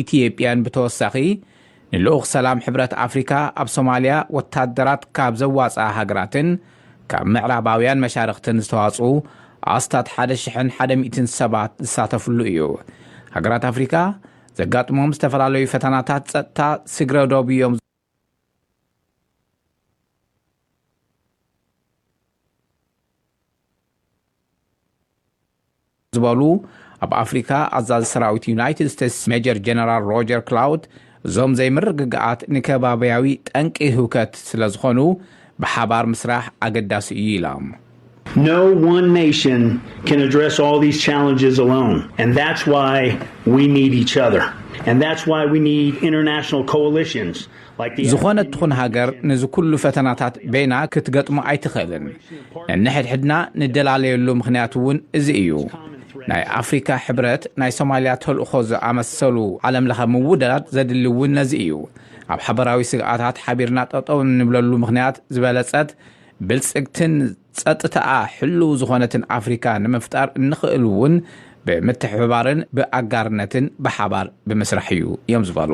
ኢትዮጵያን ብተወሳኺ ንልኡኽ ሰላም ሕብረት ኣፍሪካ ኣብ ሶማልያ ወታደራት ካብ ዘዋፅኣ ሃገራትን ካብ ምዕራባውያን መሻርኽትን ዝተዋፅኡ ኣስታት ሓደ ሽሕን ሓደ ሚእትን ሰባት ዝሳተፍሉ እዩ። ሃገራት ኣፍሪካ ዘጋጥሞም ዝተፈላለዩ ፈተናታት ጸጥታ ስግረ ዶብ እዮም ዝበሉ ኣብ ኣፍሪካ ኣዛዚ ሰራዊት ዩናይትድ ስቴትስ ሜጀር ጀነራል ሮጀር ክላውድ፣ እዞም ዘይምርግጋኣት ንከባቢያዊ ጠንቂ ህውከት ስለ ዝኾኑ ብሓባር ምስራሕ ኣገዳሲ እዩ ኢሎም። No one nation can address all these challenges alone. And that's why we need each other. And that's why we need international coalitions like the ዝኾነት ትኹን ሃገር ነዚ ኩሉ ፈተናታት በይና ክትገጥሞ ኣይትኽእልን። ነንሕድሕድና ንደላለየሉ ምኽንያት እውን እዚ እዩ። ናይ ኣፍሪካ ሕብረት፣ ናይ ሶማልያ ተልእኾ ዝኣመሰሉ ዓለም ለኸ ምውዳዳት ዘድሊ እውን ነዚ እዩ። ኣብ ሓበራዊ ስግኣታት ሓቢርና ጠጠው እንብለሉ ምኽንያት ዝበለጸት ብልጽግትን ጸጥታኣ ሕልው ዝኾነትን ኣፍሪካ ንምፍጣር እንኽእል እውን ብምትሕብባርን ብኣጋርነትን ብሓባር ብምስራሕ እዩ እዮም ዝበሉ።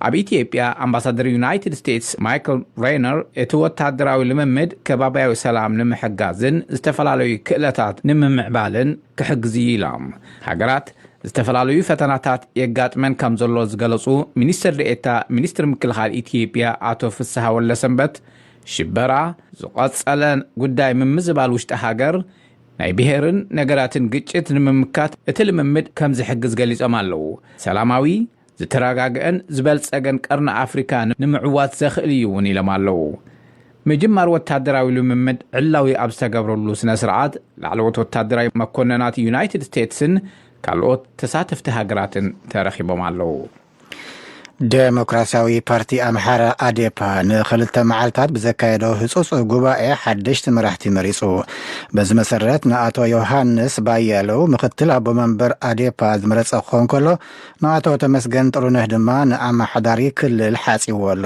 ኣብ ኢትዮጵያ ኣምባሳደር ዩናይትድ ስቴትስ ማይክል ሬነር፣ እቲ ወታደራዊ ልምምድ ከባቢያዊ ሰላም ንምሕጋዝን ዝተፈላለዩ ክእለታት ንምምዕባልን ክሕግዝ እዩ ኢሎም። ሃገራት ዝተፈላለዩ ፈተናታት የጋጥመን ከም ዘሎ ዝገለጹ ሚኒስትር ዴኤታ ሚኒስትሪ ምክልኻል ኢትዮጵያ ኣቶ ፍስሃ ወልደሰንበት፣ ሽበራ ዝቐጸለ ጉዳይ ምምዝባል ውሽጢ ሃገር ናይ ብሄርን ነገራትን ግጭት ንምምካት እቲ ልምምድ ከም ዝሕግዝ ገሊጾም ኣለዉ። ሰላማዊ፣ ዝተረጋግአን ዝበልጸገን ቀርኒ ኣፍሪካ ንምዕዋት ዘኽእል እዩ እውን ኢሎም ኣለዉ። ምጅማር ወታደራዊ ልምምድ ዕላዊ ኣብ ዝተገብረሉ ስነ ስርዓት ላዕለዎት ወታደራዊ መኮነናት ዩናይትድ ስቴትስን ካልኦት ተሳተፍቲ ሃገራትን ተረኺቦም ኣለዉ። ዴሞክራሲያዊ ፓርቲ ኣምሓራ ኣዴፓ ንክልተ መዓልታት ብዘካየዶ ህጹጽ ጉባኤ ሓደሽቲ መራሕቲ መሪጹ። በዚ መሰረት ንኣቶ ዮሃንስ ባያለው ምክትል ኣቦ መንበር ኣዴፓ ዝመረጸ ክኸውን ከሎ፣ ንኣቶ ተመስገን ጥሩነህ ድማ ንኣመሓዳሪ ክልል ሓጺዎ ኣሎ።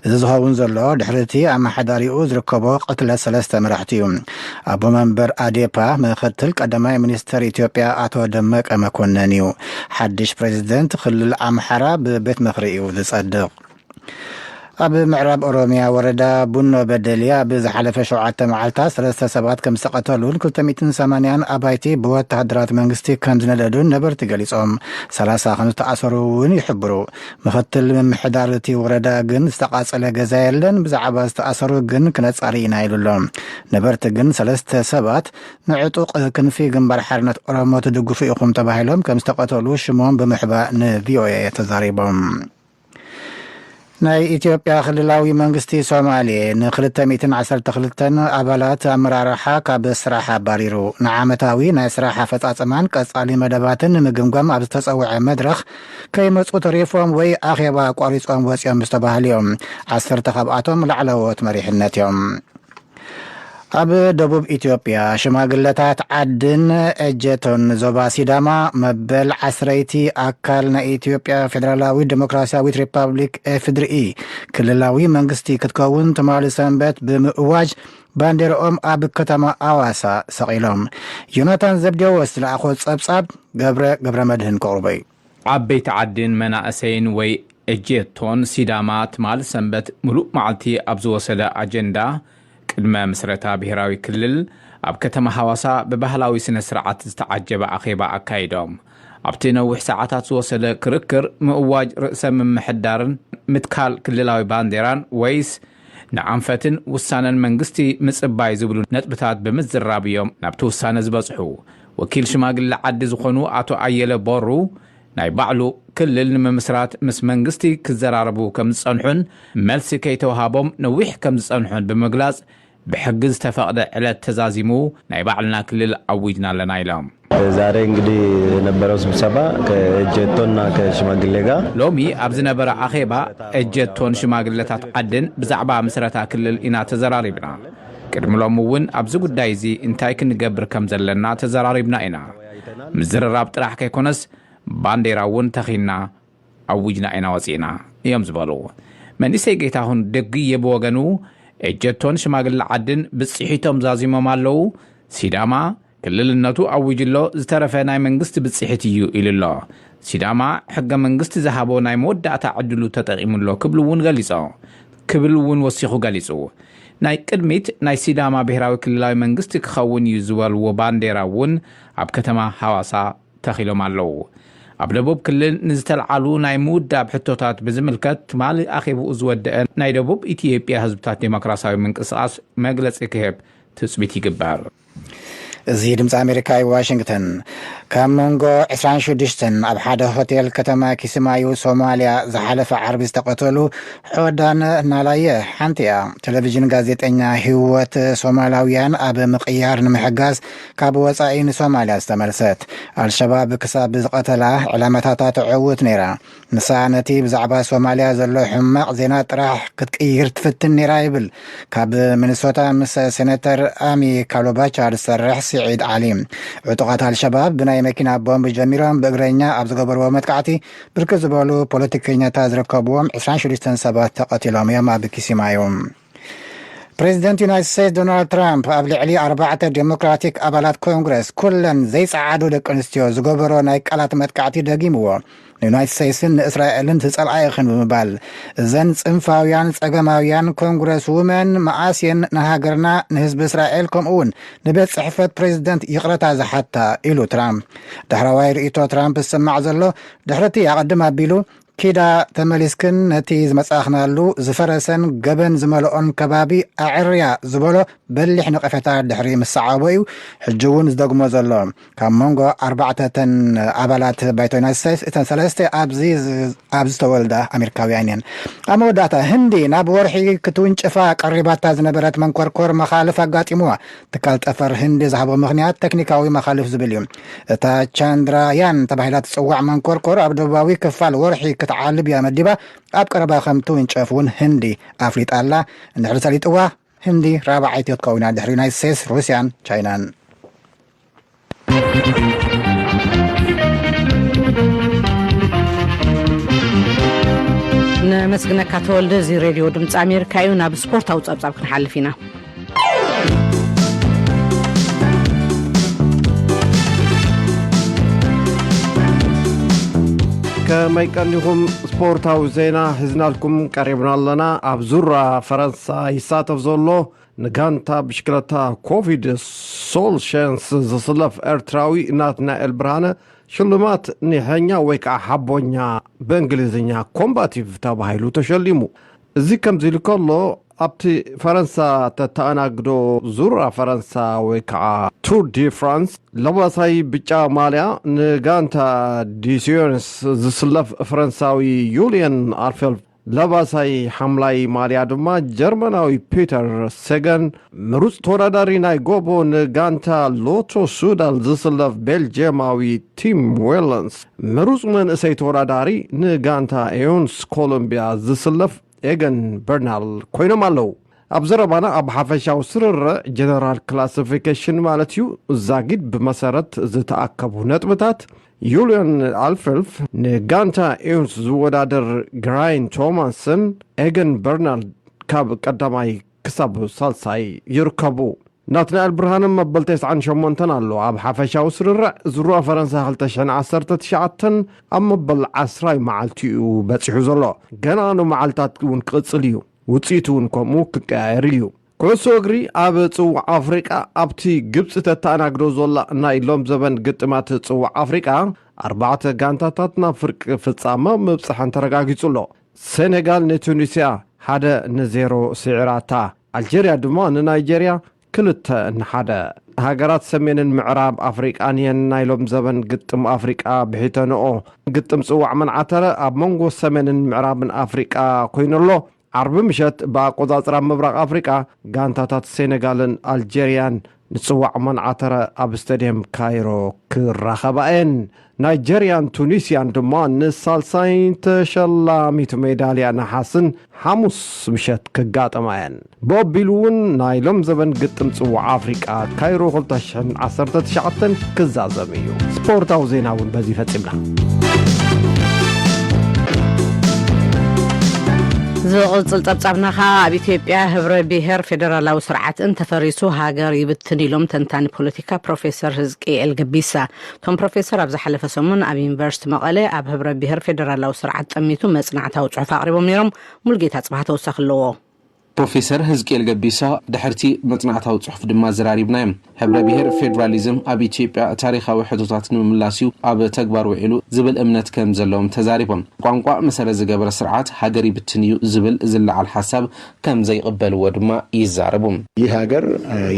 እዚ ዝኸውን ዘሎ ድሕሪ እቲ ኣመሓዳሪኡ ዝርከቦ ቅትለት ሰለስተ መራሕቲ እዩ። ኣቦ መንበር ኣዴፓ ምክትል ቀዳማይ ሚኒስትር ኢትዮጵያ ኣቶ ደመቀ መኮነን እዩ። ሓድሽ ፕሬዚደንት ክልል ኣምሓራ ብቤት ምኽሪ እዩ ዝጸድቕ። ኣብ ምዕራብ ኦሮሚያ ወረዳ ቡኖ በደልያ ብዝሓለፈ ሸውዓተ መዓልታት ሰለስተ ሰባት ከም ዝተቐተሉን ክልተ ሚእትን ሰማንያን ኣባይቲ ብወተሃደራት መንግስቲ ከም ዝነደዱን ነበርቲ ገሊጾም። ሰላሳ ከም ዝተኣሰሩ እውን ይሕብሩ። ምኽትል ምምሕዳር እቲ ወረዳ ግን ዝተቓጸለ ገዛ የለን፣ ብዛዕባ ዝተኣሰሩ ግን ክነጻሪ ኢና ኢሉ ኣሎ። ነበርቲ ግን ሰለስተ ሰባት ንዕጡቕ ክንፊ ግንባር ሓርነት ኦሮሞ ትድግፉ ኢኹም ተባሂሎም ከም ዝተቐተሉ ሽሞም ብምሕባ ንቪኦኤ ተዛሪቦም። ናይ ኢትዮጵያ ክልላዊ መንግስቲ ሶማሌ ን ክልተ ሚእትን ዓሰርተ ክልተን ኣባላት ኣመራርሓ ካብ ስራሕ ኣባሪሩ። ንዓመታዊ ናይ ስራሕ ኣፈጻጽማን ቀጻሊ መደባትን ንምግምጋም ኣብ ዝተጸውዐ መድረኽ ከይመጹ ተሪፎም ወይ ኣኼባ ኣቋሪጾም ወጺኦም ዝተባህሉ እዮም። ዓሰርተ ካብኣቶም ላዕለዎት መሪሕነት እዮም። ኣብ ደቡብ ኢትዮጵያ ሽማግለታት ዓድን እጀቶን ዞባ ሲዳማ መበል ዓስረይቲ ኣካል ናይ ኢትዮጵያ ፌደራላዊ ዴሞክራሲያዊት ሪፓብሊክ ኤፍድርኢ ክልላዊ መንግስቲ ክትከውን ትማሊ ሰንበት ብምእዋጅ ባንዴርኦም ኣብ ከተማ ኣዋሳ ሰቒሎም። ዮናታን ዘብዴዎስ ዝለኣኾ ጸብጻብ ገብረ ገብረ መድህን ከቕርቦ እዩ። ዓበይቲ ዓድን መናእሰይን ወይ እጀቶን ሲዳማ ትማል ሰንበት ምሉእ መዓልቲ ኣብ ዝወሰደ ኣጀንዳ ቅድመ ምስረታ ብሄራዊ ክልል ኣብ ከተማ ሃዋሳ ብባህላዊ ስነ ስርዓት ዝተዓጀበ ኣኼባ ኣካይዶም። ኣብቲ ነዊሕ ሰዓታት ዝወሰደ ክርክር ምእዋጅ ርእሰ ምምሕዳርን ምትካል ክልላዊ ባንዴራን ወይስ ንኣንፈትን ውሳነን መንግስቲ ምጽባይ ዝብሉ ነጥብታት ብምዝራብ እዮም ናብቲ ውሳነ ዝበጽሑ። ወኪል ሽማግለ ዓዲ ዝኾኑ ኣቶ ኣየለ ቦሩ ናይ ባዕሉ ክልል ንምምስራት ምስ መንግስቲ ክዘራረቡ ከም ዝጸንሑን መልሲ ከይተውሃቦም ነዊሕ ከም ዝጸንሑን ብምግላጽ ብሕጊ ዝተፈቕደ ዕለት ተዛዚሙ ናይ ባዕልና ክልል ኣዊጅና ኣለና ኢሎም። ዛሬ እንግዲህ የነበረው ስብሰባ ከእጀቶና ከሽማግሌ ጋር ሎሚ ኣብ ዝነበረ ኣኼባ እጀቶን ሽማግለታት ዓድን ብዛዕባ ምስረታ ክልል ኢና ተዘራሪብና። ቅድሚ ሎሚ እውን ኣብዚ ጉዳይ እዚ እንታይ ክንገብር ከም ዘለና ተዘራሪብና ኢና። ምዝርራብ ጥራሕ ከይኮነስ ባንዴራ እውን ተኺና ኣዊጅና ኢና ወፂእና እዮም ዝበሉ። መንእሰይ ጌታሁን ደግየ ብወገኑ እጀቶን ሽማግለ ዓድን ብፅሒቶም ዛዚሞም ኣለዉ። ሲዳማ ክልልነቱ ኣዊጁ ኣሎ፣ ዝተረፈ ናይ መንግስቲ ብጽሒት እዩ ኢሉ ኣሎ። ሲዳማ ሕገ መንግስቲ ዝሃቦ ናይ መወዳእታ ዕድሉ ተጠቒሙ ኣሎ ክብሉ እውን ገሊጾ ክብል እውን ወሲኹ ገሊጹ። ናይ ቅድሚት ናይ ሲዳማ ብሔራዊ ክልላዊ መንግስቲ ክኸውን እዩ ዝበልዎ ባንዴራ እውን ኣብ ከተማ ሃዋሳ ተኺሎም ኣለዉ። ኣብ ደቡብ ክልል ንዝተልዓሉ ናይ ምውዳብ ሕቶታት ብዝምልከት ትማሊ ኣኼብኡ ዝወደአ ናይ ደቡብ ኢትዮጵያ ህዝብታት ዴሞክራሲያዊ ምንቅስቓስ መግለጺ ክህብ ትጽቢት ይግበር። እዚ ድምፂ ኣሜሪካ እዩ፣ ዋሽንግተን። ካብ መንጎ ዕስራን ሽዱሽተን ኣብ ሓደ ሆቴል ከተማ ኪስማዩ ሶማልያ ዝሓለፈ ዓርቢ ዝተቐተሉ ሖዳን ናላየ ሓንቲ እያ። ቴሌቪዥን ጋዜጠኛ ህይወት ሶማላውያን ኣብ ምቕያር ንምሕጋዝ ካብ ወፃኢ ንሶማልያ ዝተመልሰት። ኣልሸባብ ክሳብ ዝቐተላ ዕላማታታ ተዕውት ነይራ። ንሳ ነቲ ብዛዕባ ሶማልያ ዘሎ ሕማቕ ዜና ጥራሕ ክትቅይር ትፍትን ነይራ ይብል ካብ ሚኒሶታ ምስ ሴነተር ኣሚ ካሎባቻ ዝሰርሕ ስዒድ ዓሊ። ዕጡቓት ኣልሸባብ ብናይ መኪና ቦምብ ጀሚሮም ብእግረኛ ኣብ ዝገበርዎ መጥቃዕቲ ብርክት ዝበሉ ፖለቲከኛታት ዝርከብዎም ዕስራን ሽዱሽተን ሰባት ተቐቲሎም እዮም ኣብ ኪሲማዩ። ፕሬዚደንት ዩናይትድ ስቴትስ ዶናልድ ትራምፕ ኣብ ልዕሊ ኣርባዕተ ዴሞክራቲክ ኣባላት ኮንግረስ ኩለን ዘይጸዓዱ ደቂ ኣንስትዮ ዝገበሮ ናይ ቃላት መጥቃዕቲ ደጊምዎ። ንዩናይትድ ስቴትስን ንእስራኤልን ትጸልኣ ኢኽን ብምባል፣ እዘን ጽንፋውያን ጸገማውያን ኮንግረስ ውመን መኣስ እየን ንሃገርና፣ ንህዝቢ እስራኤል ከምኡ እውን ንቤት ጽሕፈት ፕሬዚደንት ይቕረታ ዝሓታ ኢሉ ትራምፕ። ዳሕረዋይ ርእይቶ ትራምፕ ዝስማዕ ዘሎ ድሕሪ እቲ ኣቐድም ኣቢሉ ኪዳ ተመሊስክን ነቲ ዝመጻእኽናሉ ዝፈረሰን ገበን ዝመልኦን ከባቢ ኣዕርያ ዝበሎ በሊሕ ነቐፌታ ድሕሪ ምስ ሰዓቦ እዩ ሕጂ እውን ዝደግሞ ዘሎ። ካብ መንጎ ኣርባዕተተን ኣባላት ባይቶ ዩናይትድ ስቴትስ እተን ሰለስተ ኣብዚ ዝ-፣ ኣብ ዝተወልዳ ኣሜሪካውያን እየን። ኣብ መወዳእታ ህንዲ ናብ ወርሒ ክትውንጭፋ ቀሪባታ ዝነበረት መንኮርኮር መኻልፍ ኣጋጢምዋ። ትካል ጠፈር ህንዲ ዝሃቦ ምኽንያት ቴክኒካዊ መኻልፍ ዝብል እዩ። እታ ቻንድራያን ተባሂላ ትጽዋዕ መንኮርኮር ኣብ ደቡባዊ ክፋል ወርሒ ክትዓልብ እያ መዲባ። ኣብ ቀረባ ከም ትውንጨፍ እውን ህንዲ ኣፍሊጣ ኣላ። እንድሕሪ ሰሊጥዋ ህንዲ ራብዓይቲ ክትከውን እያ ድሕሪ ዩናይትድ ስቴትስ፣ ሩስያን ቻይናን። ነመስግነካ ተወልደ። እዚ ሬድዮ ድምፂ ኣሜሪካ እዩ። ናብ ስፖርታዊ ፀብፃብ ክንሓልፍ ኢና። ከመይ ቀኒኹም? ስፖርታዊ ዜና ሒዝናልኩም ቀሪብና ኣለና። ኣብ ዙራ ፈረንሳ ይሳተፍ ዘሎ ንጋንታ ብሽክለታ ኮቪድ ሶልሸንስ ዝስለፍ ኤርትራዊ ናትናኤል ብርሃነ ሽልማት ኒሐኛ ወይ ከዓ ሓቦኛ፣ ብእንግሊዝኛ ኮምባቲቭ ተባሂሉ ተሸሊሙ። እዚ ከምዚ ኢሉ ከሎ፣ ኣብቲ ፈረንሳ ተተኣናግዶ ዙራ ፈረንሳ ወይ ከዓ ቱር ዲ ፍራንስ ለባሳይ ብጫ ማልያ ንጋንታ ዲሲዮንስ ዝስለፍ ፈረንሳዊ ዩልየን ኣልፌልፍ፣ ለባሳይ ሓምላይ ማልያ ድማ ጀርመናዊ ፒተር ሴገን፣ ምሩፅ ተወዳዳሪ ናይ ጎቦ ንጋንታ ሎቶ ሱዳል ዝስለፍ ቤልጅየማዊ ቲም ዌለንስ፣ ምሩፅ መንእሰይ ተወዳዳሪ ንጋንታ ኤዮንስ ኮሎምቢያ ዝስለፍ ኤገን በርናል ኮይኖም ኣለዉ። ኣብ ዘረባና ኣብ ሓፈሻዊ ስርርዕ ጀነራል ክላሲፊኬሽን ማለት እዩ፣ ዛጊድ ብመሰረት ዝተኣከቡ ነጥብታት ዩልዮን ኣልፈልፍ ንጋንታ ኤውንስ ዝወዳደር ግራይን ቶማስን ኤገን በርናልድ ካብ ቀዳማይ ክሳብ ሳልሳይ ይርከቡ። ናትናኤል ብርሃነ መበል ተስዓን ሸሞንተን ኣሎ። ኣብ ሓፈሻዊ ስርርዕ ዝሩዋ ፈረንሳ ክልተ ሽሕን ዓሰርተ ትሽዓተን ኣብ መበል ዓስራይ መዓልቲ እዩ በጺሑ ዘሎ። ገና ንመዓልታት እውን ክቕጽል እዩ። ውጽኢቱ እውን ከምኡ ክቀያየር እዩ። ኩዕሶ እግሪ ኣብ ጽዋዕ ኣፍሪቃ ኣብቲ ግብጺ ተተኣናግዶ ዘላ ናይ ሎም ዘበን ግጥማት ጽዋዕ ኣፍሪቃ ኣርባዕተ ጋንታታት ናብ ፍርቂ ፍጻመ ምብጽሐን ተረጋጊጹ ኣሎ። ሴኔጋል ንቱኒስያ ሓደ ንዜሮ ስዒራታ። ኣልጀርያ ድማ ንናይጀርያ ክልተ ንሓደ። ሃገራት ሰሜንን ምዕራብ ኣፍሪቃን እየን ናይ ሎም ዘበን ግጥም ኣፍሪቃ ብሒተንኦ። ግጥም ጽዋዕ መንዓተረ ኣብ መንጎ ሰሜንን ምዕራብን ኣፍሪቃ ኮይኑ ኣሎ። ዓርቢ ምሸት ብኣቆጻጽራ ምብራቕ ኣፍሪቃ ጋንታታት ሴኔጋልን ኣልጀርያን ንጽዋዕ መንዓተረ ኣብ ስቴድየም ካይሮ ክራኸባ እየን። ናይጀርያን ቱኒስያን ድማ ንሳልሳይ ተሸላሚት ሜዳልያ ነሓስን ሓሙስ ምሸት ክጋጠማ እየን። ብኣቢሉ እውን ናይ ሎም ዘበን ግጥም ጽዋዕ ኣፍሪቃ ካይሮ ክልተ ሽሕን ዓሰርተ ትሽዓተን ክዛዘም እዩ። ስፖርታዊ ዜና እውን በዚ ፈጺምና። ዝቕጽል ጸብጻብና ኸኣ ኣብ ኢትዮጵያ ህብረ ብሔር ፌደራላዊ ስርዓት እንተፈሪሱ ሃገር ይብትን ኢሎም ተንታኒ ፖለቲካ ፕሮፌሰር ህዝቅኤል ገቢሳ። እቶም ፕሮፌሰር ኣብ ዝሓለፈ ሰሙን ኣብ ዩኒቨርሲቲ መቐለ ኣብ ህብረ ብሔር ፌደራላዊ ስርዓት ጠሚቱ መጽናዕታዊ ጽሑፍ ኣቕሪቦም ነይሮም። ሙልጌታ ጽባህ ተወሳኺ ኣለዎ። ፕሮፌሰር ህዝቅኤል ገቢሳ ድሕርቲ መጽናዕታዊ ጽሑፍ ድማ ዘራሪብናዮም። ሕብረ ብሔር ፌዴራሊዝም ኣብ ኢትዮጵያ ታሪኻዊ ሕቶታት ንምምላስ እዩ ኣብ ተግባር ውዒሉ ዝብል እምነት ከም ዘለዎም ተዛሪቦም። ቋንቋ መሰረት ዝገበረ ስርዓት ሃገር ይብትን እዩ ዝብል ዝለዓል ሓሳብ ከም ዘይቕበልዎ ድማ ይዛረቡ። ይህ ሀገር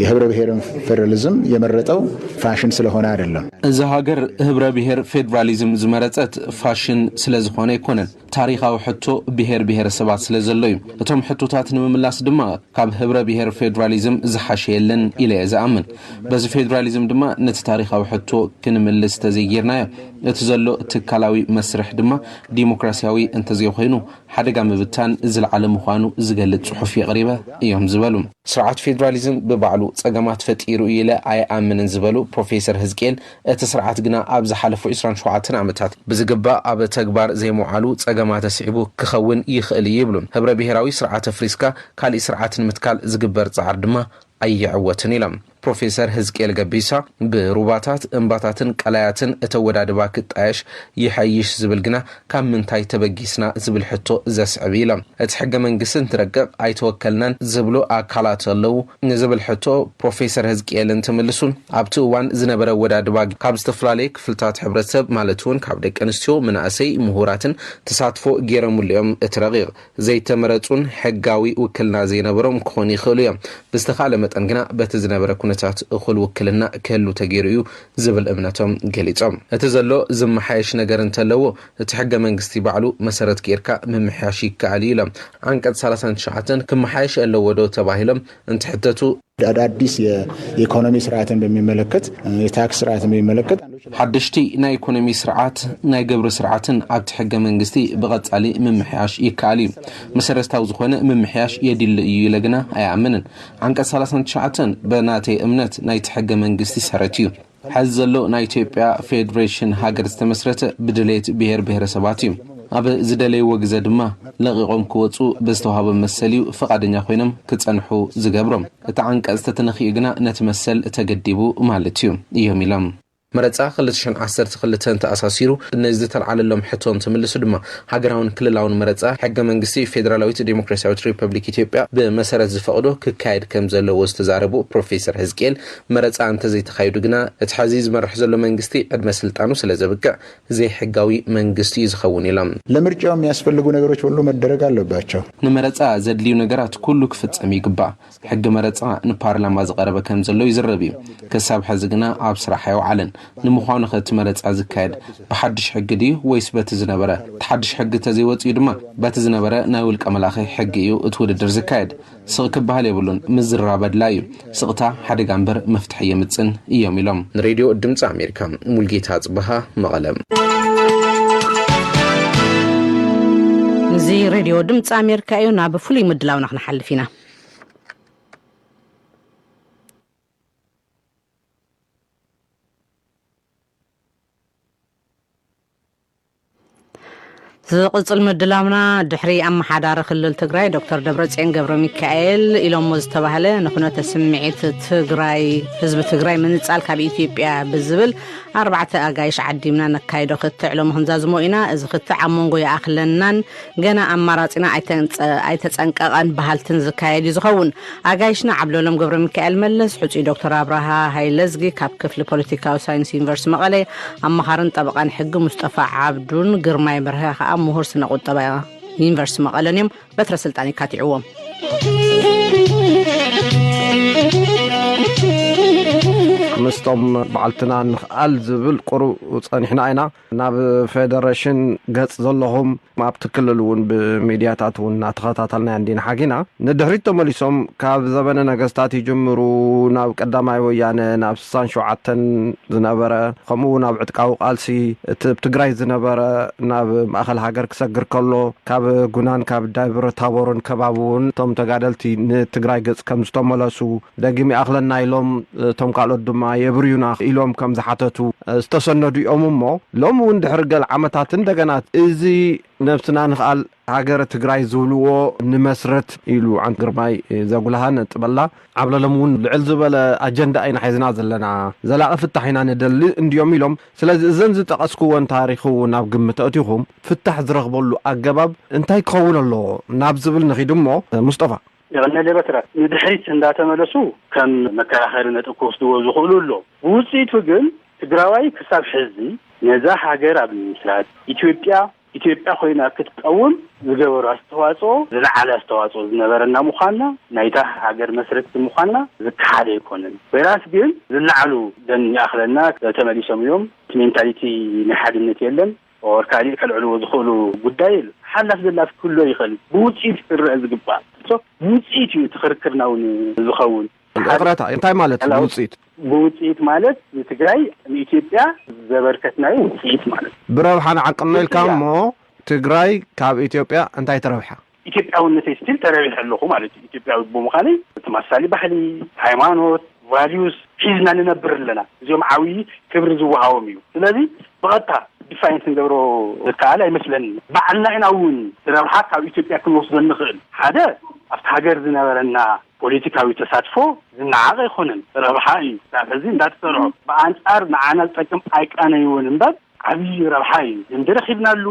የህብረ ብሔርን ፌዴራሊዝም የመረጠው ፋሽን ስለሆነ አይደለም። እዚ ሃገር ህብረ ብሔር ፌዴራሊዝም ዝመረጸት ፋሽን ስለ ዝኾነ ኣይኮነን። ታሪኻዊ ሕቶ ብሔር ብሔረሰባት ስለ ዘሎ እዩ። እቶም ሕቶታት ንምምላስ ድማ ካብ ህብረ ብሔር ፌዴራሊዝም ዝሓሸ የለን ኢለ እየ ዝኣምን። በዚ ፌዴራሊዝም ድማ ነቲ ታሪኻዊ ሕቶ ክንምልስ ተዘይጌርናዮ፣ እቲ ዘሎ ትካላዊ መስርሕ ድማ ዲሞክራሲያዊ እንተዘይኮይኑ ሓደጋ ምብታን ዝለዓለ ምዃኑ ዝገልጽ ጽሑፍ የቕሪበ እዮም ዝበሉ። ስርዓት ፌዴራሊዝም ብባዕሉ ጸገማት ፈጢሩ እዩ ኢለ ኣይኣምንን ዝበሉ ፕሮፌሰር ህዝቅኤል፣ እቲ ስርዓት ግና ኣብ ዝሓለፉ ዕስራን ሸውዓተን ዓመታት ብዝግባእ ኣብ ተግባር ዘይምውዓሉ ጸገማት ኣስዒቡ ክኸውን ይኽእል እዩ ይብሉ። ህብረ ብሔራዊ ስርዓት ኣፍሪስካ ካሊእ ስርዓት ንምትካል ዝግበር ጻዕሪ ድማ ኣይዕወትን ኢሎም። ፕሮፌሰር ህዝቅኤል ገቢሳ ብሩባታት፣ እምባታትን ቀላያትን እቲ ኣወዳድባ ክጣየሽ ይሐይሽ ዝብል ግና ካብ ምንታይ ተበጊስና ዝብል ሕቶ ዘስዕብ እዩ ኢሎም። እቲ ሕገ መንግስቲ እንትረቅቕ ኣይተወከልናን ዝብሉ ኣካላት ኣለዉ ንዝብል ሕቶ ፕሮፌሰር ህዝቅኤል እንትምልሱ፣ ኣብቲ እዋን ዝነበረ ኣወዳድባ ካብ ዝተፈላለየ ክፍልታት ሕብረተሰብ ማለት እውን ካብ ደቂ ኣንስትዮ፣ መናእሰይ፣ ምሁራትን ተሳትፎ ገይረምሉ እዮም። እቲ ረቂቕ ዘይተመረጹን ሕጋዊ ውክልና ዘይነበሮም ክኾኑ ይኽእሉ እዮም። ብዝተኻእለ መጠን ግና በቲ ዝነበረ ኩነታት እኹል ውክልና ክህሉ ተገይሩ እዩ ዝብል እምነቶም ገሊጾም። እቲ ዘሎ ዝመሓየሽ ነገር እንተለዎ እቲ ሕገ መንግስቲ ባዕሉ መሰረት ገይርካ ምምሕያሽ ይከኣል እዩ ኢሎም። ዓንቀጽ ሰላሳን ትሽዓተን ክመሓየሽ ኣለዎ ዶ ተባሂሎም እንትሕተቱ ኣዳዲስ የኢኮኖሚ ስርዓትን በሚመለከት፣ የታክስ ስርዓትን በሚመለከት ሓደሽቲ ናይ ኢኮኖሚ ስርዓት፣ ናይ ግብሪ ስርዓትን ኣብቲ ሕገ መንግስቲ ብቐጻሊ ምምሕያሽ ይከኣል እዩ። መሰረታዊ ዝኾነ ምምሕያሽ የድሊ እዩ ኢለ ግና ኣይኣምንን። ዓንቀጽ ሰላሳን ትሽዓተን ብናተይ እምነት ናይቲ ሕገ መንግስቲ ሰረት እዩ። ሕዚ ዘሎ ናይ ኢትዮጵያ ፌዴሬሽን ሃገር ዝተመስረተ ብድሌት ብሔር ብሔረሰባት እዩ። ኣብ ዝደለይዎ ግዘ ድማ ለቒቖም ክወፁ ብዝተዋህቦም መሰል እዩ ፍቓደኛ ኮይኖም ክፀንሑ ዝገብሮም። እቲ ዓንቀፅ ተተነኺኡ ግና ነቲ መሰል ተገዲቡ ማለት እዩ እዮም ኢሎም። መረፃ ክልተ ሽሕን ዓሰርተ ክልተን ተኣሳሲሩ ነዚ ዝተልዓለሎም ሕቶ እንትምልሱ ድማ ሃገራውን ክልላውን መረፃ ሕገ መንግስቲ ፌዴራላዊት ዴሞክራሲያዊት ሪፐብሊክ ኢትዮጵያ ብመሰረት ዝፈቕዶ ክካየድ ከም ዘለዎ ዝተዛረቡ ፕሮፌሰር ህዝቅኤል፣ መረፃ እንተዘይተኻይዱ ግና እቲ ሕዚ ዝመርሕ ዘሎ መንግስቲ ዕድመ ስልጣኑ ስለ ዘብቅዕ ዘይሕጋዊ መንግስቲ እዩ ዝኸውን ኢሎም። ለምርጫው የሚያስፈልጉ ነገሮች ሁሉ መደረግ አለባቸው። ንመረፃ ዘድልዩ ነገራት ኩሉ ክፍጸም ይግባእ። ሕጊ መረፃ ንፓርላማ ዝቐረበ ከም ዘሎ ይዝረብ እዩ። ክሳብ ሕዚ ግና ኣብ ስራሕ ኣይወዓለን። ንምዃኑ ከ እቲ መረፃ ዝካየድ ብሓድሽ ሕጊ ድዩ ወይስ በቲ ዝነበረ? እቲ ሓድሽ ሕጊ ተዘይወፅኡ ድማ በቲ ዝነበረ ናይ ውልቀ መላኺ ሕጊ እዩ እቲ ውድድር ዝካየድ። ስቕ ክበሃል የብሉን። ምዝራብ ኣድላይ እዩ። ስቕታ ሓደጋ እምበር መፍትሒ የምፅን እዮም ኢሎም። ንሬድዮ ድምፂ ኣሜሪካ ሙልጌታ ጽበሃ መቐለ። እዚ ሬድዮ ድምፂ ኣሜሪካ እዩ። ናብ ፍሉይ ምድላውና ክንሓልፍ ኢና። ዝቕጽል ምድላውና ድሕሪ ኣመሓዳሪ ክልል ትግራይ ዶክተር ደብረጽዮን ገብረ ሚካኤል ኢሎሞ ዝተባህለ ንኩነተ ስምዒት ትግራይ፣ ህዝቢ ትግራይ ምንጻል ካብ ኢትዮጵያ ብዝብል ኣርባዕተ ኣጋይሽ ዓዲምና ነካይዶ ክትዕ ሎሚ ክንዛዝሞ ኢና። እዚ ክትዕ ኣብ መንጎ ይኣኽለናን ገና ኣማራጺና ኣይተንጸ-፣ ኣይተጸንቀቐን በሃልትን ዝካየድ እዩ ዝኸውን። ኣጋይሽና ዓብደሎም ገብረ ሚካኤል መለስ፣ ሕጹይ ዶክተር ኣብርሃ ሃይለዝጊ ካብ ክፍሊ ፖለቲካዊ ሳይንስ ዩኒቨርሲቲ መቐለ፣ ኣማኻርን ጠበቓን ሕጊ ሙስጠፋ ዓብዱን ግርማይ በርሀ ከኣ ምሁር ስነ ቁጠባ ዩኒቨርሲቲ መቐለን እዮም። በትረ ስልጣን ይካትዕዎም። ምስቶም በዓልትና ንኽኣል ዝብል ቁሩብ ጸኒሕና ኢና። ናብ ፌደሬሽን ገጽ ዘለኹም ኣብቲ ክልል እውን ብሚድያታት እውን እናተኸታተልናዮ እንዲና ሓጊና። ንድሕሪት ተመሊሶም ካብ ዘበነ ነገስታት ይጅምሩ ናብ ቀዳማይ ወያነ ናብ ስሳን ሸውዓተን ዝነበረ፣ ከምኡ እውን ኣብ ዕጥቃዊ ቃልሲ እቲ ኣብ ትግራይ ዝነበረ ናብ ማእኸል ሃገር ክሰግር ከሎ ካብ ጉናን ካብ ደብረ ታቦርን ከባቢ እውን እቶም ተጋደልቲ ንትግራይ ገጽ ከም ዝተመለሱ ደጊም ይኣኽለና ኢሎም፣ እቶም ካልኦት ድማ ኣየብርዩና ኢሎም ከም ዝሓተቱ ዝተሰነዱ እዮም። እሞ ሎሚ እውን ድሕሪ ገለ ዓመታት እንደገና እዚ ነብስና ንኽኣል ሃገረ ትግራይ ዝብልዎ ንመስረት ኢሉ ዓንት ግርማይ ዘጉልሃ ነጥበላ ዓብለሎም እውን ልዕል ዝበለ ኣጀንዳ ኢና ሒዝና ዘለና፣ ዘላቒ ፍታሕ ኢና ንደሊ እንድዮም ኢሎም። ስለዚ እዘን ዝጠቐስክወን ታሪኽ እውን ኣብ ግምት ኣእቲኹም ፍታሕ ዝረኽበሉ ኣገባብ እንታይ ክኸውን ኣለዎ ናብ ዝብል ንኺድ እሞ፣ ሙስጠፋ። የቐነለ በትረ ንድሕሪት እንዳተመለሱ ከም መከራኸሪ ነጥብ ክወስድዎ ዝኽእሉ ኣሎ። ብውፅኢቱ ግን ትግራዋይ ክሳብ ሕዚ ነዛ ሃገር ኣብ ምምስራት ኢትዮጵያ ኢትዮጵያ ኮይና ክትቀውም ዝገበሩ ኣስተዋፅኦ፣ ዝለዓለ ኣስተዋፅኦ ዝነበረና ምዃንና፣ ናይታ ሃገር መስረቲ ምዃንና ዝከሓደ ኣይኮነን። ወይራስ ግን ዝለዓሉ ደን ይኣኽለና ተመሊሶም እዮም። እቲ ሜንታሊቲ ናይ ሓድነት የለን። ኦር ካሊእ ከልዕልዎ ዝኽእሉ ጉዳይ የለን። ሓላፍ ዘላፍ ክህሎ ይኽእል። ብውፅኢት ክረአ ዝግባእ። ሶ፣ ብውፅኢት እዩ እቲ ክርክርና እውን ዝኸውን። ይቕረታ፣ እንታይ ማለት እዩ ብውፅኢት? ብውፅኢት ማለት ንትግራይ ንኢትዮጵያ ዘበርከትናዮ ውፅኢት ማለት እዩ። ብረብሓ ንዓቅኖ ኢልካ እሞ ትግራይ ካብ ኢትዮጵያ እንታይ ትረብሓ? ኢትዮጵያውነተይ ስቲል ተረቢሐ ኣለኹ ማለት እዩ። ኢትዮጵያዊ ብምዃነይ ተመሳሳሊ ባህሊ፣ ሃይማኖት፣ ቫልዩስ ሒዝና ንነብር ኣለና። እዚኦም ዓብዪ ክብሪ ዝወሃቦም እዩ። ስለዚ ብቐጥታ ዲፋይን ክንገብሮ ዝከኣል ኣይመስለኒ። ባዕልና ኢና እውን ረብሓ ካብ ኢትዮጵያ ክንወስዶ እንኽእል። ሓደ ኣብቲ ሃገር ዝነበረና ፖለቲካዊ ተሳትፎ ዝነዓቕ ኣይኮነን፣ ረብሓ እዩ። ካብ ሕዚ እንዳተሰርዖ ብኣንጻር ንዓና ዝጠቅም ኣይቃነይዎን እምበር ዓብዪ ረብሓ እዩ። ልምዲ ረኺብናሉ፣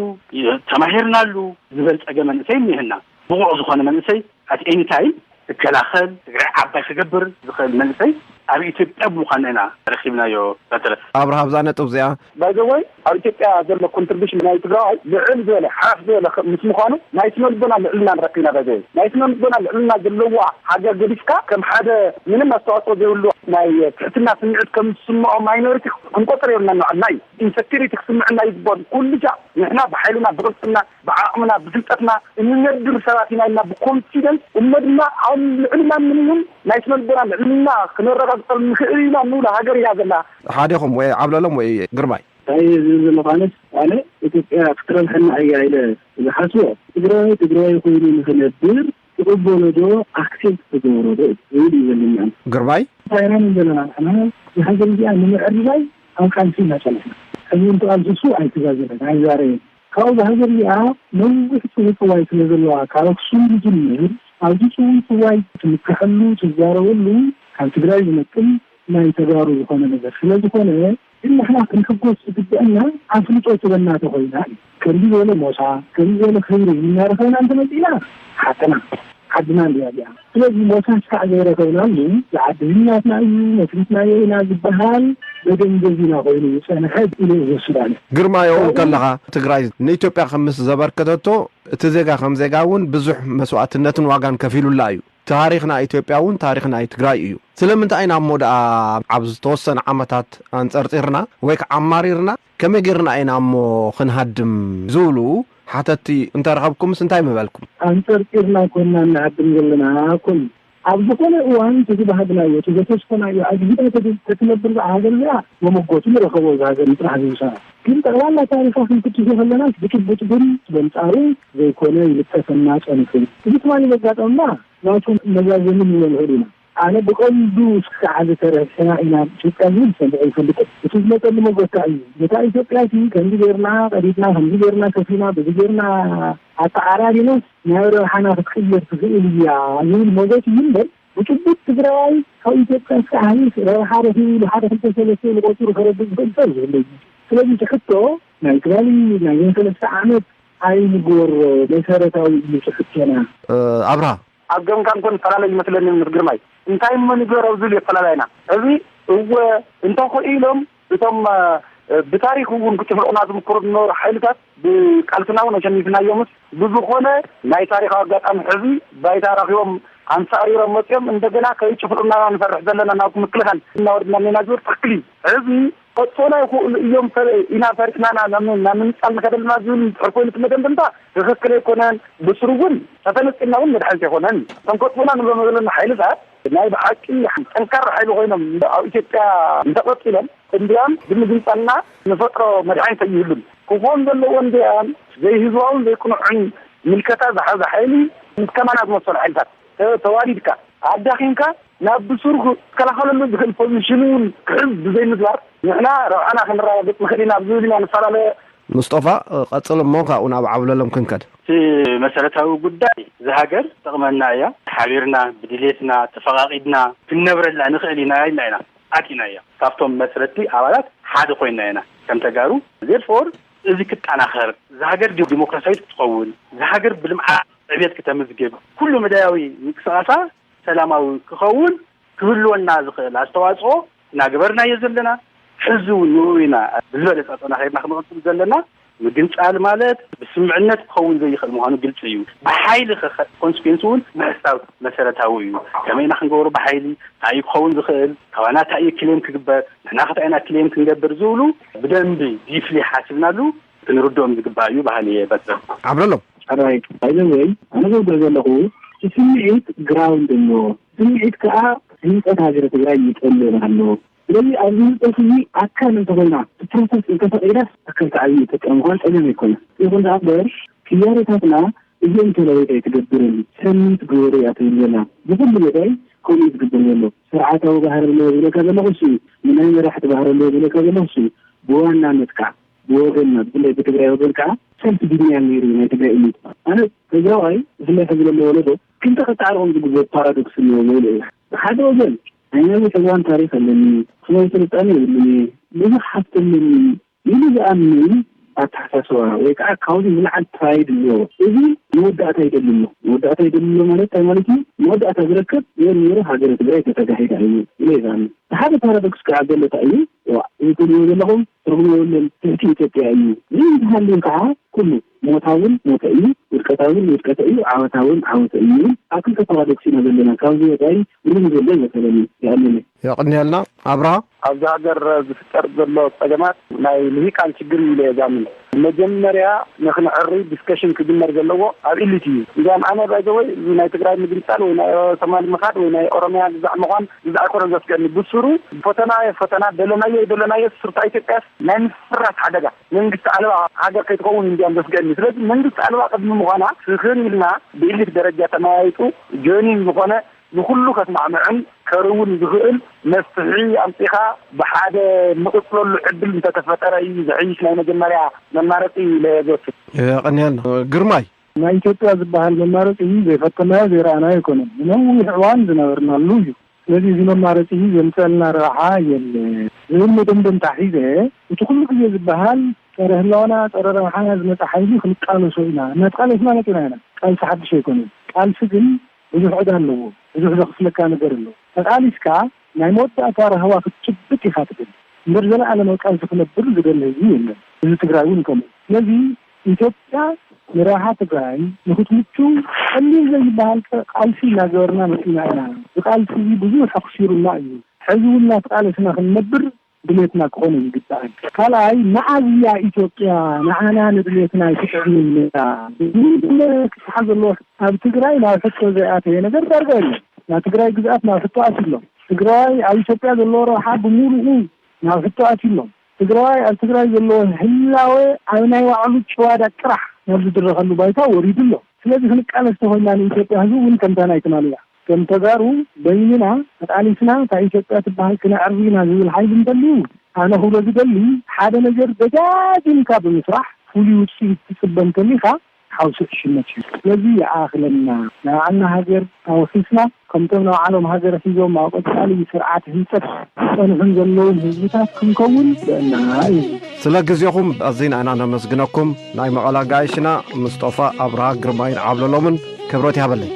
ተማሂርናሉ፣ ዝበልጸገ መንእሰይ እኒሀና። ብቑዕ ዝኾነ መንእሰይ ኣት ኤኒ ታይም ክከላኸል፣ ትግራይ ዓባይ ክገብር ዝኽእል መንእሰይ ኣብ ኢትዮጵያ ብምዃንና ኢና ረኺብናዮ። በተረ ኣብርሃ ኣብዛ ነጥብ እዚኣ ባይዘወይ ኣብ ኢትዮጵያ ዘሎ ኮንትሪቢሽን ናይ ትግራዋይ ልዕል ዝበለ ሓፍ ዝበለ ምስ ምዃኑ ናይ ስነ ልቦና ልዕልና ንረኪብና። ባይዘወይ ናይ ስነ ልቦና ልዕልና ዘለዋ ሃገር ገዲፍካ ከም ሓደ ምንም ኣስተዋፅኦ ዘይብሉ ናይ ትሕትና ስምዒት ከም ዝስምዖ ማይኖሪቲ ክንቆፅር የብልና። ንባዕልና እዩ ኢንሰኪሪቲ ክስምዕና እዩ ዝበሉ ኩሉ ጃ ንሕና ብሓይልና ብቅልፅና ብዓቕምና ብፍልጠትና እንነብር ሰባት ኢና ኢልና ብኮንፊደንስ እሞ ድማ ኣብ ልዕሊ ማንም እውን ናይ ስነ ልቦና ልዕልና ክነረጋግፀሉ ንኽእል ኢና እንብሎ ሃገር እያ ዘላ። ሓደኹም ወይ ዓብለሎም ወይ ግርማይ እንታይ ዝብል ዘለኹ ኣነስ ኣነ ኢትዮጵያ ክትረብሐና እያ ኢለ ዝሓስቦ ትግራይ ትግራይ ኮይኑ ንክነብር ትቕበሎ ዶ ኣክሴፕት ትገብሮ ዶ ዝብል እዩ ዘለና። ግርማይ እንታይ ኢና ንብል ዘለና ንሕና ንሃገር እዚኣ ንምዕርባይ ኣብ ቃልሲ ኢና ጸኒሕና። ሕዚ እንተኣልሱ ኣይተዛዘበን ኣይዛረየን። ካብኡ ብሃገር እዚኣ ነዊሕ ጽሑፍ ዋይ ስለ ዘለዋ ካብ ኣክሱም ዝጅምር ኣብዚ ጽሑፍ ዋይ ትምክሐሉ ትዛረበሉ ካብ ትግራይ ዝመጥን ናይ ተጋሩ ዝኾነ ነገር ስለ ዝኾነ ግን ንሕና ክንሕጎስ ዝግብአና ኣፍልጦ ትበና ተኾይና እዩ። ከምዚ ዝበለ ሞሳ ከምዚ ዝበለ ክብሪ እናረኸብና እንተመፂና ሓቅና ዓድና እንዲያ እዚኣ። ስለዚ ሞሳ እስካዕ ዘይረኸብናሉ ዝዓዲ ህዝብናትና እዩ መስሪትናዮ ኢና ዝበሃል መደንዘዚና ኮይኑ ዝፀንሐ ኢለ ይወስድ ኣነ። ግርማዮ እውን ከለኻ ትግራይ ንኢትዮጵያ ከምስ ዘበርከተቶ እቲ ዜጋ ከም ዜጋ እውን ብዙሕ መስዋእትነትን ዋጋን ከፊሉላ እዩ። ታሪኽና ኢትዮጵያ እውን ታሪኽና ትግራይ እዩ። ስለምንታይ ኢና እሞ ደኣ ኣብ ዝተወሰነ ዓመታት ኣንፀርፂርና ወይ ከዓ ኣማሪርና ከመይ ጌርና ኢና እሞ ክንሃድም ዝብሉ ሓተቲ እንተረኸብኩምስ እንታይ ምበልኩም? ኣንፀርፂርና ኮና እንሃድም ዘለና ኩን ኣብ ዝኾነ እዋን እቲ ዝባህግናዮ እቲ ዘተስፈናዮ ኣግሂዳ ተትነብር ዝዓገር እዚኣ መመጎቱ ንረኸቦ ዝሃገር ጥራሕ ዝውሰና ግን ጠቕላላ ታሪኻ ክንፍትሾ ከለና ብጭቡጥ ግን በንጻሩ ዘይኮነ ይልጠፈና ጸኒሑ። እዚ ትማሊ ዘጋጠመና ናቱ መዛዘሚ ንብሎ ንኽእል ኢና። ኣነ ብቐንዱ እስካዕ ዝተረፈና ኢና ኢትዮጵያ ዝብል ሰምዐ ይፈልጥ። እቲ ዝመፀሉ መጎታ እዩ። ነታ ኢትዮጵያ ሲ ከምዚ ገይርና ቀዲድና ከምዚ ገይርና ከፊና በዚ ገይርና ኣተዓራሪና ናብ ረብሓና ክትቅየር ትኽእል እያ ዝብል ሞገት እዩ እምበር ብጭቡጥ ትግራዋይ ካብ ኢትዮጵያ እስካዕ ረብሓ ረኺቡ ኢሉ ሓደ ክልተ ሰለስተ ኢሉ ቆፂሩ ከረድእ ዝኽእል ሰብ ዝብለ እዩ። ስለዚ እቲ ሕቶ ናይ ትማሊ ናይ ሰለስተ ዓመት ኣይንግበሮ መሰረታዊ እዩ እቲ ሕቶና። ኣብርሃ ኣብ ገምጋም ኮን ፈላለ ይመስለኒ ምስ ግርማይ እንታይ እሞ ንገር ኣብዚ የፈላላይና እዚ እወ እንተኽኢሎም እቶም ብታሪክ እውን ክጭፍልቑና ዝምክሩ ዝነበሩ ሓይልታት ብቃልስና እውን ኣሸኒፍናዮምስ ብዝኾነ ናይ ታሪካዊ ኣጋጣሚ ሕዚ ባይታ ረኪቦም ኣንሳሪሮም መፅኦም እንደገና ከይጭፍልቑና ንፈርሕ ዘለና ናብ ምክልኻል እናወርድና እኒና ዝብል ትክክል እዩ። ሕዚ ከጥፈና ይኽእሉ እዮም ኢና ፈሪሕና ናብ ምንፃል ንኸደልና ዝብል እንድሕር ኮይኑ እቲ መደምደምታ ትኽክል ኣይኮነን። ብስሩ እውን ተፈነፂልና እውን መድሓኒት ኣይኮነን። እቶም ከጥፈና ንብሎም ዘለና ሓይልታት ናይ ብሓቂ ጠንካራ ሓይሊ ኮይኖም ኣብ ኢትዮጵያ እንተቐፂሎም እንዲያም ብምግንፃልና ንፈጥሮ መድሓኒት ኣይህሉን ክኾን ዘለዎ እንዲያም ዘይህዝባውን ዘይቅኑዕን ምልከታ ዝሓዘ ሓይሊ ምስ ከማና ዝመሰሉ ሓይልታት ተዋዲድካ ኣዳኺምካ ናብ ብሱሩ ክከላኸለሉ ዝኽእል ፖዚሽን እውን ክሕዝ ብዘይምግባር፣ ንሕና ረብሓና ክንረጋገጽ ንኽእል ኢና ኣብ ዝብል ኢና ንፈላለ። ምስጦፋ፣ ቀጽል እሞ ካብኡ ናብ ዓብለሎም ክንከድ። እቲ መሰረታዊ ጉዳይ፣ እዛ ሃገር ትጠቕመና እያ። ሓቢርና፣ ብድሌትና፣ ተፈቓቒድና ክንነብረላ ንኽእል ኢና ኢልና ኢና ኣቲና እያ። ካብቶም መስረቲ ኣባላት ሓደ ኮይና ኢና ከም ተጋሩ። ዜርፎር፣ እዚ ክጠናኸር፣ እዛ ሃገር ዲ-፣ ዲሞክራሲያዊት ክትኸውን፣ እዛ ሃገር ብልምዓት ዕብየት ክተምዝግብ፣ ኩሉ መዳያዊ ምንቅስቓሳ ሰላማዊ ክኸውን ክህልወና ዝኽእል ኣስተዋፅኦ እናገበርናዮ ዘለና፣ ሕዚ እውን ንኡ ኢና ብዝበለፀ ኣጠናኺርና ክንቕፅል ዘለና። ምግንፃል ማለት ብስምምዕነት ክኸውን ዘይኽእል ምዃኑ ግልፂ እዩ። ብሓይሊ ከ ኮንስኩዌንስ እውን ምሕሳብ መሰረታዊ እዩ። ከመይ ኢና ክንገብሮ ብሓይሊ? እንታይ እዩ ክኸውን ዝኽእል? ካባና እንታይ እዩ ክሌም ክግበር? ንሕና ከ እንታይ ኢና ክሌም ክንገብር ዝብሉ ብደንቢ ዲፍሊ ሓሲብናሉ ክንርድኦም ዝግባእ እዩ በሃሊ እየ። በትረ። ዓብለሎም። ራይት። ባይዘወይ፣ ኣነ ዘውግዕ ዘለኹ፣ እቲ ስምዒት ግራውንድ ኣለዎ። ስምዒት ከዓ ህንፀት ሃገረ ትግራይ ይጠልብ ኣሎ። ስለዚ ኣብዚ ህንፀት እዚ ኣካል እንተኾይና፣ እቲ ፕሮሰስ እንተፈቒዳስ ኣካል ተዓብዩ ይጠቀም ምዃን ፀገም ኣይኮነን። ይኹን ደኣ እምበር ክያዶታትና እዚኦም ተለወጥ ኣይትገብርን፣ ሰሚት ግበሩ እያ ትብል ዘላ። ብኹሉ መዳይ ከምኡ እዩ ዝግበር ዘሎ። ስርዓታዊ ባህሪ ኣለዎ ዝብለካ ዘለኹ እሱ እዩ። ንናይ መራሕቲ ባህሪ ኣለዎ ዝብለካ ዘለኹ እሱ እዩ። ብዋናነት ከዓ ብወገንና፣ ብፍላይ ብትግራይ ወገን ከዓ ሰልፍ ዲኒያል ነይሩ እዩ ናይ ትግራይ ኤሊት። ኣነ ትግራዋይ፣ ብፍላይ ሕዚ ዘሎ ወለዶ፣ ክልተ ክልተ ዓርቆም ዝግበር ፓራዶክስ እኒኦ መይሉ እዩ። ብሓደ ወገን፣ ናይ ነዊሕ እዋን ታሪኽ ኣለኒ፣ ክሳብ ስልጣነ የብሉን እየ፣ ብዙሕ ሃፍቲ ኣለኒ ኢሉ ዝኣምን ኣተሓሳስባ ወይ ከዓ ካብዚ ዝለዓል ፕራይድ እኒኦ። እዚ መወዳእታ ይደሊ ኣሎ። መወዳእታ ይደሊ ኣሎ ማለት እንታይ ማለት እዩ? መወዳእታ ዝረከብ ነይሩ ነይሩ ሃገረ ትግራይ ተተጋሂዳ እዩ ኢለ ይዝኣምን። ሓደ ፓራዶክስ ከዓ ዘሎ እንታይ እዩ? ዋ፣ እዚ ትብልዎ ዘለኹም ትርጉም የብሉን፣ ትሕቲ ኢትዮጵያ እዩ። ይህ እንተሃልዩ ከዓ ኩሉ ሞታ እውን ሞተ እዩ፣ ውድቀታ እውን ውድቀተ እዩ፣ ዓወታ እውን ዓወተ እዩ። ኣብ ክልተ ፓራዶክስ ኢና ዘለና። ካብዚ ወፃኢ ምንም ዘሎ ይመስለኒ። ይኣምን። የቕንየልና ኣብርሃ። ኣብዚ ሃገር ዝፍጠር ዘሎ ፀገማት ናይ ልሂቃን ችግር እዩ ኢለ እየ ዝኣምን። መጀመርያ ንክንዕሪ ዲስከሽን ክጅመር ዘለዎ ኣብ ኢሊት እዩ። እንዲያም ኣነ ባይዘወይ ናይ ትግራይ ምግንፃል ወይ ናይ ሶማል ምኻድ ወይ ናይ ኦሮሚያ ግዛዕ ምዃን ግዛዕ ኣይኮነን ዘስገኒ። ብሱሩ ፈተና ፈተና ደለናዮ ደለናዮ ሱርታ ኢትዮጵያ ናይ ምፍራስ ሓደጋ መንግስቲ ኣልባ ሃገር ከይትኸውን እንዲያም ዘስገኒ። ስለዚ መንግስቲ ኣልባ ቅድሚ ምዃና ስኽን ኢልና ብኢሊት ደረጃ ተመያይጡ ጆይኒን ዝኾነ ንኹሉ ከስማዕምዕን ከርውን ዝኽእል መፍትሒ ኣምፂኻ ብሓደ ንቕፅለሉ ዕድል እንተተፈጠረ እዩ ዝሕይሽ ናይ መጀመርያ መማረፂ ኢለ ዝወስድ። የቐንየልና ግርማይ። ናይ ኢትዮጵያ ዝበሃል መማረፂ ዘይፈተናዮ ዘይረኣናዮ ኣይኮነን። ንነዊሕ እዋን ዝነበርናሉ እዩ። ስለዚ እዚ መማረፂ እዚ ዘምፀልና ረብሓ የለ ዝብል መደምደምታ ሒዘ፣ እቲ ኩሉ ግዜ ዝበሃል ጸረ ህላወና፣ ጸረ ረብሓና ዝመጽእ ሓይሊ ክንቃለሶ ኢና እናተቃለስና መጺና ኢና። ቃልሲ ሓድሽ ኣይኮነን። ቃልሲ ግን ብዙሕ ዕዳ ኣለዎ፣ ብዙሕ ዘኽፍለካ ነገር ኣሎ። ተቃሊስካ ናይ መወዳእታ ራህዋ ክትጭብጥ ኢኻ ትደሊ እምበር ዘለኣለማዊ ቃልሲ ክነብር ዝደሊ ህዝቢ የለን። ህዝቢ ትግራይ እውን ከምኡ። ስለዚ ኢትዮጵያ ንረብሓ ትግራይ ንክትምችው ቀሊል ዘይበሃል ቃልሲ እናገበርና መፂና ኢና። እዚ ቃልሲ እዚ ብዙሕ ኣኽሲሩና እዩ። ሕዚ እውን እናተቃለስና ክንነብር ድሌትና ክኾነ ይግባእ። ካልኣይ፣ መዓዝ እያ ኢትዮጵያ ንዓና ንድሌትና ኣይትጥዕምን እያ? ክትሓ ዘለዎ ኣብ ትግራይ ናብ ሕቶ ዘይኣተየ ነገር ዳርጋ የለን። ናብ ትግራይ ግዝኣት ናብ ሕቶ ኣትዩ ኣሎ። ትግራይ ኣብ ኢትዮጵያ ዘለዎ ረብሓ ብምሉኡ ናብ ሕቶ ኣትዩ ኣሎ። ትግራይ ኣብ ትግራይ ዘለዎ ህላወ ኣብ ናይ ባዕሉ ጭዋዳ ጥራሕ ናብ ዝድረኸሉ ባይታ ወሪዱ ኣሎ። ስለዚ ክንቃለስ ተኾይና ንኢትዮጵያ ህዝቢ እውን ከምታ ናይ ትማሊ እያ። ከም ተጋሩ በይንና ተቃሊስና እታ ኢትዮጵያ ትበሃል ክነዕርብ ኢና ዝብል ሓይሊ እንተልዩ ኣነ ክብሎ ዝደሊ ሓደ ነገር ደጋጊምካ ብምስራሕ ፍሉይ ውፅኢት ትፅበ እንተሊኻ ሓውሲ ዕሽነት እዩ። ስለዚ ይኣኽለና ናይ ባዕልና ሃገር ኣወሲስና ከምቶም ንባዕሎም ሃገር ሒዞም ኣብ ቀፃሊ ስርዓት ህንፀት ዝፀንሑን ዘለውን ህዝብታት ክንከውን ብእና እዩ። ስለ ግዜኹም ኣዚና ኢና ነመስግነኩም። ናይ መቐለ ኣጋይሽና ምስጦፋ ኣብርሃ ግርማይን ዓብለሎምን ክብረት ይሃበለይ።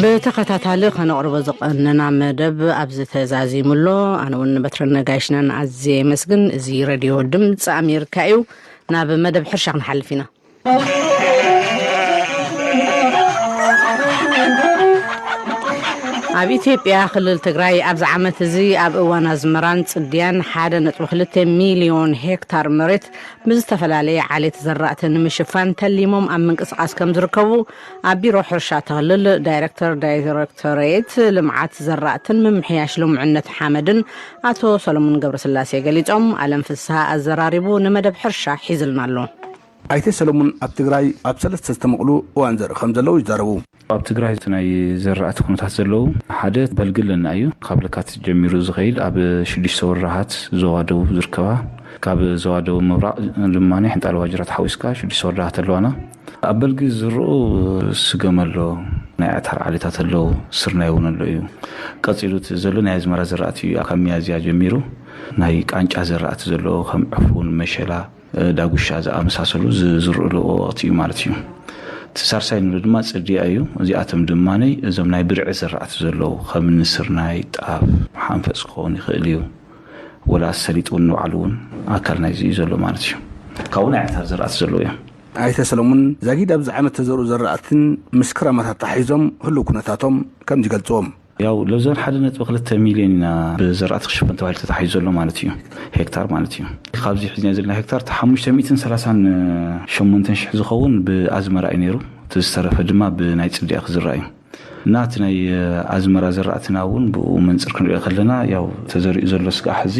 ብተኸታታሊ ከነቕርቦ ዝቐነና መደብ ኣብዚ ተዛዚሙ ኣሎ። ኣነ እውን በትረን ነጋይሽናን ኣዝየ የመስግን። እዚ ሬድዮ ድምፂ ኣሜሪካ እዩ። ናብ መደብ ሕርሻ ክንሓልፍ ኢና። ኣብ ኢትዮጵያ ክልል ትግራይ ኣብዚ ዓመት እዚ ኣብ እዋን ኣዝመራን ጽድያን ሓደ ነጥቢ ክልተ ሚልዮን ሄክታር መሬት ብዝተፈላለየ ዓሌት ዘራእቲ ንምሽፋን ተሊሞም ኣብ ምንቅስቓስ ከም ዝርከቡ ኣብ ቢሮ ሕርሻ እቲ ክልል ዳይሬክተር ዳይሬክቶሬት ልምዓት ዘራእትን ምምሕያሽ ልሙዕነት ሓመድን ኣቶ ሰሎሞን ገብረስላሴ ገሊጾም። ኣለም ፍስሃ ኣዘራሪቡ ንመደብ ሕርሻ ሒዝልና ኣሎ። ኣይተ ሰለሙን ኣብ ትግራይ ኣብ ሰለስተ ዝተመቕሉ እዋን ዘርኢ ከም ዘለዉ ይዛረቡ። ኣብ ትግራይ እቲ ናይ ዘራእቲ ኩነታት ዘለዉ ሓደ በልጊ ኣለና እዩ። ካብ ለካቲት ጀሚሩ ዝኸይድ ኣብ ሽዱሽተ ወራሃት ዞባ ደቡብ ዝርከባ፣ ካብ ዞባ ደቡብ ምብራቕ ድማ ሕንጣል ዋጅራት ሓዊስካ ሽዱሽተ ወራሃት ኣለዋና። ኣብ በልጊ ዝርኡ ስገም ኣሎ፣ ናይ ኣዕታር ዓሌታት ኣለዉ፣ ስርናይ እውን ኣሎ እዩ። ቀፂሉ እቲ ዘሎ ናይ ኣዝመራ ዘራእቲ እዩ። ካብ ሚያዝያ ጀሚሩ ናይ ቃንጫ ዘራእቲ ዘለዎ ከም ዕፉን፣ መሸላ፣ ዳጉሻ ዝኣመሳሰሉ ዝዝርኡሉ ወቕቲ እዩ ማለት እዩ። እቲ ሳልሳይ ንብሎ ድማ ፅድያ እዩ። እዚኣቶም ድማ እዞም ናይ ብርዒ ዘራእቲ ዘለዉ ከም ንስርናይ፣ ጣፍ፣ ሓንፈፅ ክኸውን ይኽእል እዩ። ወላ ሰሊጥ እውን ንባዕሉ እውን ኣካል ናይዚ እዩ ዘሎ ማለት እዩ። ካብኡ ናይ ኣዕታር ዘራእቲ ዘለዉ እዮም። ኣይተ ሰለሙን ዛጊድ ኣብዚ ዓመት ተዘርኡ ዘራእትን ምስ ክረማት ኣተሓሒዞም ህልው ኩነታቶም ከምዚ ይገልፅዎም። ያው ለብዘን ሓደ ነጥቢ ክልተ ሚልዮን ኢና ብዘራእቲ ክሽፈን ተባሂሉ ተታሒዙ ዘሎ ማለት እዩ፣ ሄክታር ማለት እዩ። ካብዚ ሒዝና ዘለና ሄክታር እቲ ሓሙሽተ ሚእትን ሰላሳን ሸሞንተን ሽሕ ዝኸውን ብኣዝመራ እዩ ነይሩ። እቲ ዝተረፈ ድማ ብናይ ፅድያ ክዝራእ እዩ። እና እቲ ናይ ኣዝመራ ዘራእትና እውን ብኡ መንፅር ክንሪኦ ከለና፣ ያው ተዘሪኡ ዘሎ ስጋዕ ሕዚ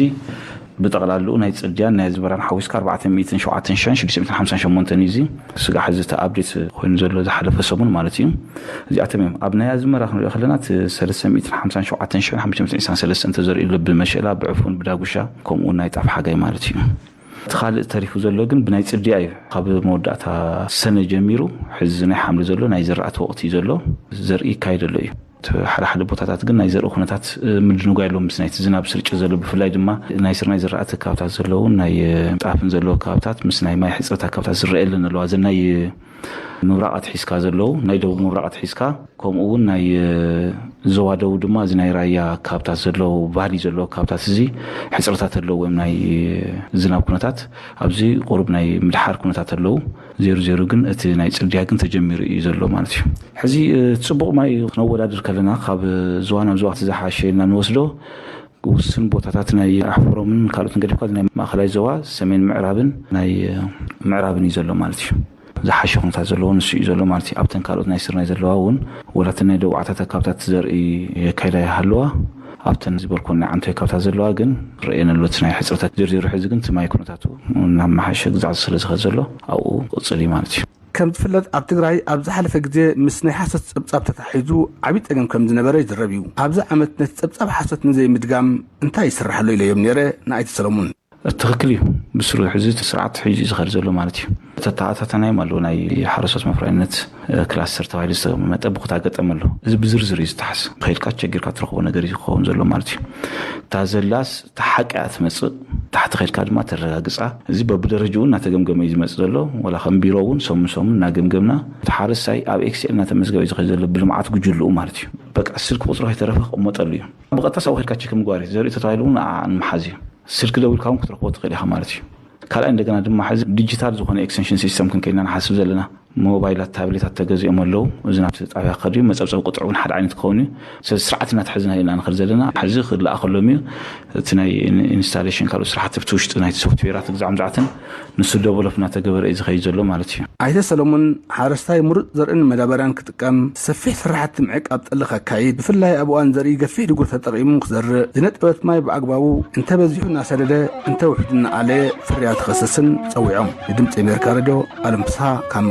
ብጠቕላልኡ ናይ ፅድያን ናይ ኣዝመራን ሓዊስካ ኣርባዕተ ሚእትን ሸውዓተን ሽሕን ሽዱሽተ ሚእትን ሓምሳን ሸሞንተን እዩ። እዚ ስጋዕ ሕዚ እቲ ኣፕዴት ኮይኑ ዘሎ ዝሓለፈ ሰሙን ማለት እዩ። እዚኣቶም እዮም። ኣብ ናይ ኣዝመራ ክንሪኦ ከለና እቲ ሰለስተ ሚእትን ሓምሳን ሸውዓተን ሽሕን ሓሙሽተ ሚእትን ዕስራን ሰለስተን ተዘሪኡ ኣሎ፣ ብመሸላ፣ ብዕፉን፣ ብዳጉሻ፣ ከምኡ እውን ናይ ጣፍ ሓጋይ ማለት እዩ። እቲ ካልእ ተሪፉ ዘሎ ግን ብናይ ፅድያ እዩ። ካብ መወዳእታ ሰነ ጀሚሩ ሕዚ ናይ ሓምሊ ዘሎ ናይ ዘራእቲ ወቕቲ እዩ ዘሎ። ዘርኢ ይካየድ ኣሎ እዩ። እቲ ሓደ ሓደ ቦታታት ግን ናይ ዘርኢ ኩነታት፣ እ፣ ምድንጓይ ኣሎ ምስ ናይቲ ዝናብ ስርጭት ዘሎ፣ ብፍላይ ድማ ናይ ስርናይ ዘራእቲ ከባብታት ዘለዉ፣ ናይ፣ እ፣ ጣፍን ዘለዎ ከባብታት ምስ ናይ ማይ ሕፅረት ከባብታት ዝረኣየለን ኣለዋ። እዘን ናይ ምብራቕ ኣትሒዝካ ዘለዉ፣ ናይ ደቡብ ምብራቕ ኣትሒዝካ፣ ከምኡ እውን ናይ፣ እ፣ ዞባ ደቡብ ድማ እዚ ናይ ራያ ከባብታት ዘለዉ፣ ባህሊ ዘለዉ ከባብታት እዚ ሕፅረታት ኣለዉ፣ ወይም ናይ፣ እ፣ ዝናብ ኩነታት ኣብዚ ቁሩብ ናይ ምድሓር ኩነታት ኣለዉ። ዜሩ ዜሩ ግን እቲ ናይ ፅድያ ግን ተጀሚሩ እዩ ዘሎ ማለት እዩ። ሕዚ፣ እ፣ ፅቡቕ ማይ ክነወዳድር ከለና ካብ ዞባ ናብ ዞባ እቲ ዝሓሸ ኢልና ንወስዶ ውስን ቦታታት ናይ ኣሕፍሮምን ካልኦትን ገዲፍካ ናይ ማእኸላይ ዞባ ሰሜን ምዕራብን ናይ፣ እ፣ ምዕራብን እዩ ዘሎ ማለት እዩ። ዝሓሸ ኩነታት ዘለዎ ንሱ እዩ ዘሎ ማለት እዩ። ኣብተን ካልኦት ናይ ስርናይ ዘለዋ እውን ወላተን ናይ ደቡዓታት ኣካብታት ዘርኢ የካይዳ ይሃለዋ። ኣብተን ዝበልኩን ናይ ዓንቶ የካብታት ዘለዋ ግን ረእየን ኣሎ። እቲ ናይ ሕፅረታት ዝርዝሩ ሕዚ ግን እቲ ማይ ኩነታቱ እናመሓሸ ግዛዕ ስለ ዝኸድ ዘሎ ኣብኡ ቅፅል እዩ ማለት እዩ። ከም ዝፍለጥ ኣብ ትግራይ ኣብ ዝሓለፈ ግዜ ምስ ናይ ሓሶት ፀብፃብ ተታሒዙ ዓብዪ ፀገም ከም ዝነበረ ይዝረብ እዩ። ኣብዚ ዓመት ነቲ ፀብፃብ ሓሶት ንዘይምድጋም እንታይ ይስርሓሉ ኢለዮም ነይረ ንኣይተ ሰለሙን። ትኽክል እዩ። ብስሩ ሕዚ እቲ ስርዓት ሒዙ እዩ ዝኸድ ዘሎ ማለት እዩ። ተተኣታተናዮም ኣለዉ። ናይ ሓረስቶት መፍረያነት፣ እ፣ ክላስተር ተባሂሉ ዝተቐመጠ ብኩታ ገጠም ኣሎ። እዚ ብዝርዝር እዩ ዝተሓዝ። ከይድካ ቸጊርካ ትረኽቦ ነገር እዩ ክኸውን ዘሎ ማለት እዩ። እታ ዘላስ እታ ሓቂ እያ ትመጽእ፣ ታሕቲ ከይድካ ድማ ተረጋግጻ። እዚ በብደረጅኡ እናተገምገመ እዩ ዝመጽእ ዘሎ። ወላ ከም ቢሮ እውን ሰሙን ሰሙን እናገምገምና፣ እቲ ሓረስታይ ኣብ ኤክስኤል እናተመዝገበ እዩ ዝኸይድ ዘሎ ብልምዓት ጉጅልኡ ማለት እዩ። በቃ ስልኪ ቁጽሩ ከይተረፈ ክቕመጠሉ እዩ። ብቐጥታ ሳብ ከይድካ ቸክ ምግባር እዩ። ዘርኢ ተታሂሉ እውን ንዓ ንምሓዝ እዩ። ስልኪ ደዊልካ እውን ክትረኽቦ ትኽእል ኢኻ ማለት እዩ። ካልኣይ እንደገና ድማ ሕዚ ዲጂታል ዝኾነ ኤክስቴንሽን ሲስተም ክንከይድና ንሓስብ ዘለና። ሞባይላት፣ ታብሌታት ተገዚኦም ኣለዉ። እዚ ናብቲ ጣብያ ክኸድ እዩ። መጸብጸብ ቁጥዑ እውን ሓደ ዓይነት ክኸውን እዩ። ስለዚ ስርዓት እናተሐዝና ኢና ንኸድ ዘለና። ሕዚ ክለኣኸሎም እዩ። እቲ ናይ ኢን-፣ ኢንስታሌሽን ካልኦት ስራሕቲ ኣብቲ ውሽጢ ናይቲ ሶፍትዌራት ግዛዕ ምዛዕትን ንሱ ደቨሎፕ እናተገበረ እዩ ዝኸይድ ዘሎ ማለት እዩ። ኣይተ ሰለሙን ሓረስታይ ምሩፅ ዘርእን መዳበርያን ክጥቀም፣ ሰፊሕ ስራሕቲ ምዕቃብ ጠሊ ከካይድ፣ ብፍላይ ኣብ እዋን ዘርኢ ገፊሕ ድጉር ተጠቒሙ ክዘርእ፣ ዝነጠበት ማይ ብኣግባቡ እንተበዚሑ እናሰደደ፣ እንተውሒዱ እናኣለየ ፍርያት ከሰስን ጸዊዖም። ንድምፂ ኣሜሪካ ሬድዮ ኣለም ፍስሃ ካብ መቐለ።